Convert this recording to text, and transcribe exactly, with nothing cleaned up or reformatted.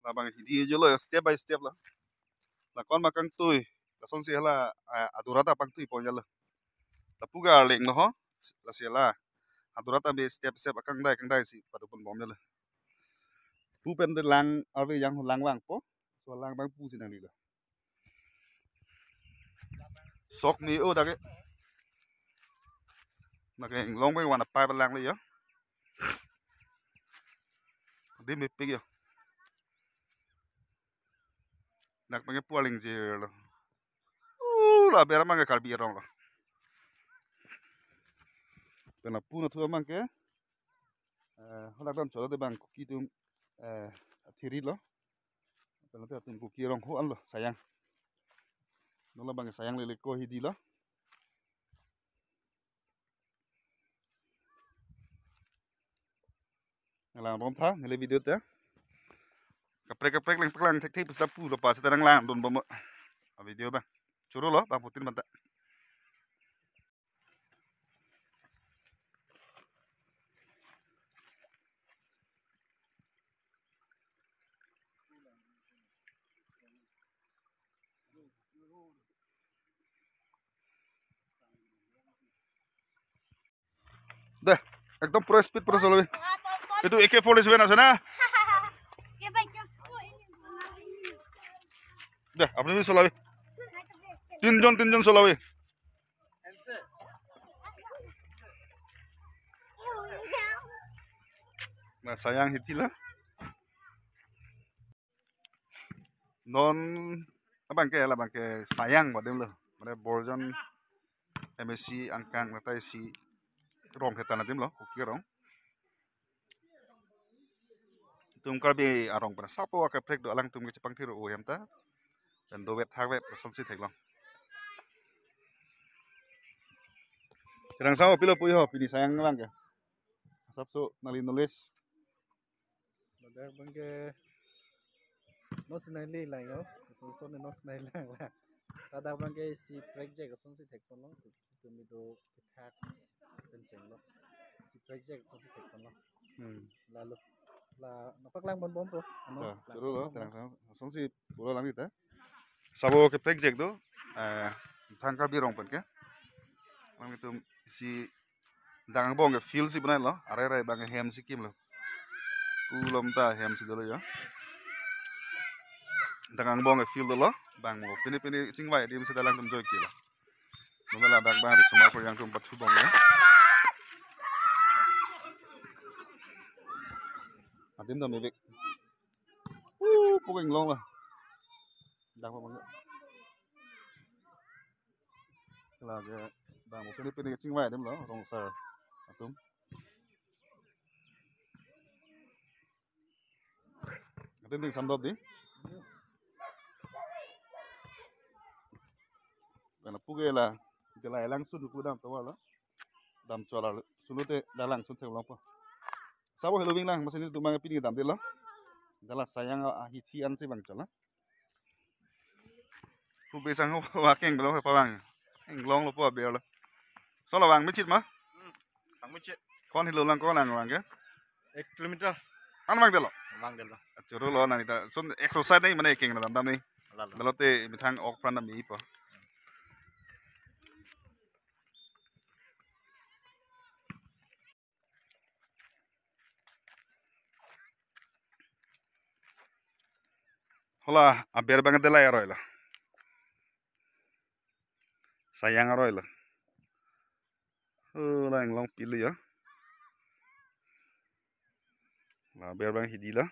Labang hidi jolo, step by step lo. Lakon ma kangtui. Lasonsi hala, ah, adura ta pangtui pon jalo. Lapu ke arleng lo ho. Lasi hala adura ta be step step akangdai akangdai si pado ponbom jalo. Pu pen de lang arve yang lang vangpo. So lang abang pusi nanglelo. Sok me-o dak ke. Dak ke inglong abang wana pai balang le yo. Adim mepik yo. Dak abang ke pu arleng jelo. Uh, la aber abang ke Karbi arong lo. Pen lapu nathu abang ke, eh, halak dam cholo de abang Kuki atum, eh, athiri lo. Pen lapu atum Kuki arong ho an lo, Sayang. Non labang Sayang lele ko hidi lo. Nanglang bom tha, neli video ta. Kaprek kaprek lang paklang thek thek pisa pu lo pa seta nanglang dun bom. A video abang. Choro lo, bang putin banta. Deh, ekdom pro speed pro solo. Itu A K forty-seven আছে না? Deh, আপনি भी চলাবি। তিনজন, তিনজন চলাবি। Nah, Sayang hidi lo. Non abang ke, labang ke Sayang badem lo. Mane Borjan M A C angkang latai si rong hetan adim lo, Kuki arong. Itum Karbi arong pen sapo akaprek do, alangtum kechepangthir o hem ta. Pen dovet thakvet lasonsi theklong. Kerang sao pilo puji ho, pini Sayang abang ke. Asapso nangli knowledge. Ladak abang ke non sinai le lang yo. Soso ne non sinai lang lang. Ladak abang ke isi project asonsi thek ponlo. Tumi do kethak pen chenglo. Isi project asonsi thek ponlo. Hmm. Lalo. La nangpaklang ponbompo. Ano, ta, lang choro lo, ponbompo. Kerang sao. Asonsi pulo lang kita. Sabo ke project do. Eh, thang Karbi arong pen ke. Abang itum isi dak angbong ke field si bonai lo, arai arai abang hem si kim lo. Pu alom ta hem si dolo yo. Dak angbong ke field dolo, bang mo pini pini chingvai adim si dalang tum joi kilo. Mungkin ladak abang risomar ko yang tum pathu bang ya. Adim dam bebek. Uh, pu ke inglong lo. Dak abang. Lake bang mo pini pini chingvai adim lo, rong sar atum. Atin ding samdop di. Pen lapu ke la, ite la elang sun ku dam tovar lo. Dam chola sulu te dalang sun theklongpo. Sabo helo ving lang, masi nelitum abang pini damdetlo. Dala Sayang ahithi ansi vang chola. Pu besang ho wa keng lo pa vang. Inglong lo pu aber lo. So lo vang mechit ma? Vang mechit. Kon helo lang kon lang vang ke? Ek kilometer. An vangdetlo? Vangdetlo. Choro lo nang ita. Son exercise nai mane keng na dam dam ni. Lalo. Lalo te methang ok pran na mi po. Hola, aber abang Delai aroi lo. Sayang aroi lo. Oh, la inglong pilo ya. La aber abang hidi lo.